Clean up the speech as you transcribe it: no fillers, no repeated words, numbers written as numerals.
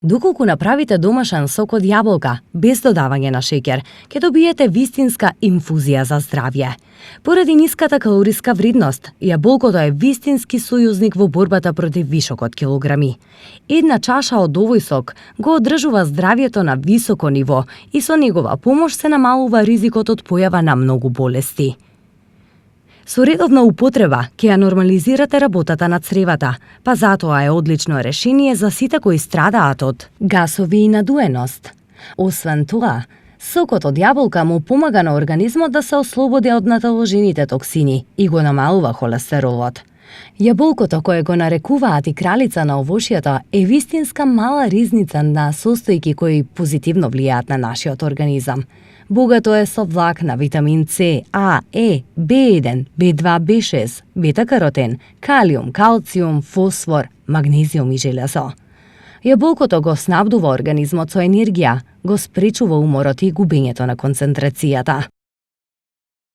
Доколку направите домашен сок од јаболка, без додавање на шеќер, ќе добиете вистинска инфузија за здравје. Поради ниската калориска вредност, јаболкото е вистински сојузник во борбата против вишок од килограми. Една чаша од овој сок го одржува здравјето на високо ниво и со негова помош се намалува ризикот од појава на многу болести. Со редовна употреба ќе ја нормализирате работата на цревата, па затоа е одлично решение за сите кои страдаат од гасови и надуеност. Освен тоа, сокот од јаболка му помага на организмот да се ослободи од наталожените токсини и го намалува холестеролот. Јаболкото, кое го нарекуваат и кралица на овошјата, е вистинска мала ризница на состојки кои позитивно влијаат на нашиот организам. Богато е со влакна, витамин С, А, Е, B1, B2, B6, бета-каротен, калиум, калциум, фосфор, магнезиум и железо. Јаболкото го снабдува организмот со енергија, го спречува уморот и губењето на концентрацијата.